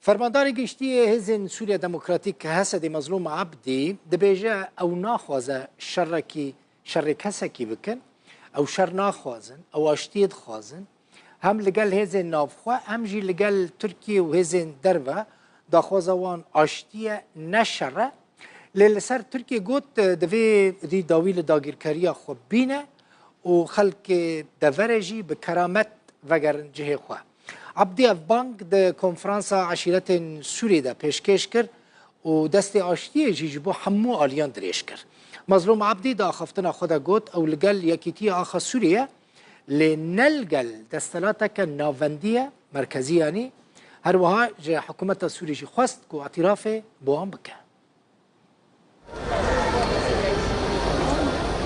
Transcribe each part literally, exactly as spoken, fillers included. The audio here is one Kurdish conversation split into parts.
Fermandarê Giştî yê Hêzên Sûriya Demokratîk, H S D'ê, Mezlûm Ebdî dibêje, ew naxwaze şerekî, şerê kesekî bikin. Ew şer naxwazin, ew aştiyê dixwazin. Hem li gel hêzên navxwe, hem jî li gel Tirkiye û hêzên derve daxwaza wan aştî ye, ne şer e. Lê li ser Tirkiye got, divê rîdawî li dagîrkeriya xwe bîne û xelkê deverê jî bi keramet vegerin cihê xwe. Ebdî ev bang di konferansa eşîretên Sûriyê de pêşkêş kir û destê aştiyê jî ji bo hemû aliyan dirêj kir. Mezlûm Ebdî di axaftina xwe de got, ew li gel Yekîtiya Axa Sûriyê ye, lê ne li gel destelateke navendî ye, merkezî yanî. Her wiha ji hikûmeta Sûrî jî xwest ku îtirafê bi wan bike.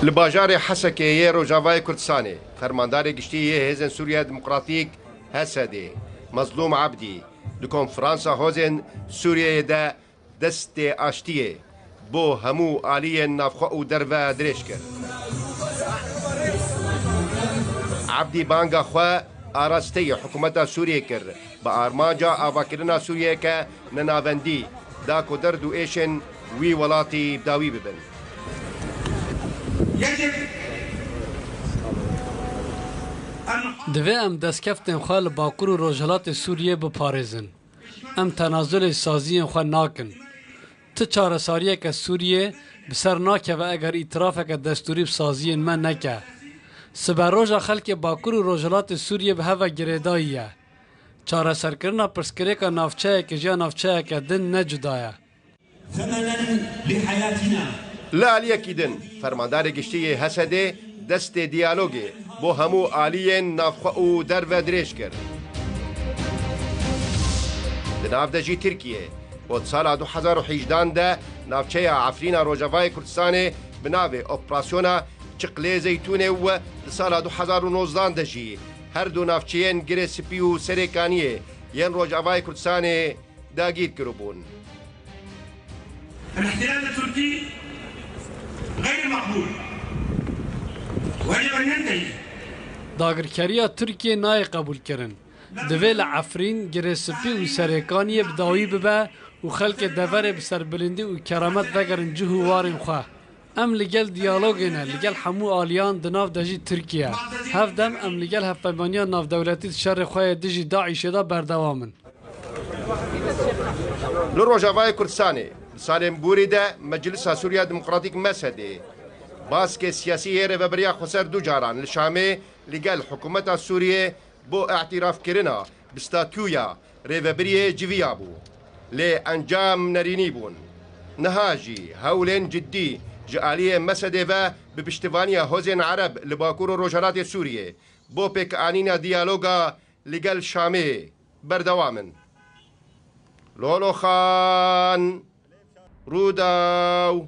Li bajarê Hesekê yê Rojavayê Kurdistanê, Fermandarê Giştî yê Hêzên Sûriya Demokratîk, H S D, Mezlûm Ebdî, di konferansa hozên Sûriyeyê de destê aştiyê bo hemû aliyên navxwe û derve dirêj kir. Ebdî banga xwe arasteyê hikûmeta Sûriyê kir, bi armanca avakirina Sûriyeyeke nenavendî, da ku derd û êşên wî welatî bi dawî bibin. Divê em destkeftên xwe li Bakur û Rojhilatê Sûriyê biparêzin. Em tenazulê saziyên xwe nakin. Ti çaresariyeke Sûriyê bi ser nakeve eger îtirafeke destûrî bi saziyên me neke. Siberoja xelkê Bakur û Rojhilatê Sûriyê bi hev ve girêdayî ye. Çareserkirina pirsgirêka navçeyekê ji ya navçeyeke din ne cuda ye. ثمنا لحياتنا. Li aliyekî din, Fermandarê Giştî yê H S D'ê destê diyalogê bo hemû aliyên navxwe û derve dirêj kir. Di nav de jî Tirkiye, û di sala du hezar û hejdehan de navçeya Efrîna Rojavayê Kurdistanê bi navê Operasyona Çiqlê Zeytûnê û di sala du hezar û nozdehan de jî her du navçeyên Girê Spî û Serêkaniyê yên Rojavayê Kurdistanê dagîr kiribûn. الاحتلال التركي غير مقبول ويجب أن ينتهي. Dagirkeriya Tirkiyê nayê qebûlkirin. Divê li Efrîn, Girê Spî û Serêkaniyê bi dawî bibe û xelkê deverê bi serbilindî û keramet vegerin cih û warên xwe. Em li gel diyalogê ne, li gel hemû aliyan, di nav de jî Tirkiye. Hevdem em li gel hevpeymaniya navdewletî di şerê xwe yê dijî DAIŞê de berdewam in. Li Rojavayê Kurdistanê, di salên borî de Meclisa Sûriya Demokratîk, M S D, baskê siyasî yê Rêveberiya Xweser du caran li Şamê li gel hikûmeta Sûriyê bo îtirafkirina bi statûya rêvebiriyê civiyabû. Lê encam nerînî bûn. Niha jî hewlên ciddî ji aliyê M S D'ê ve bi piştivaniya hozên Ereb li Bakur û Rojhilatê Sûriyê bo pêkanîna diyaloga li gel Şamê berdewam in. Lolo Xan, Rûdaw.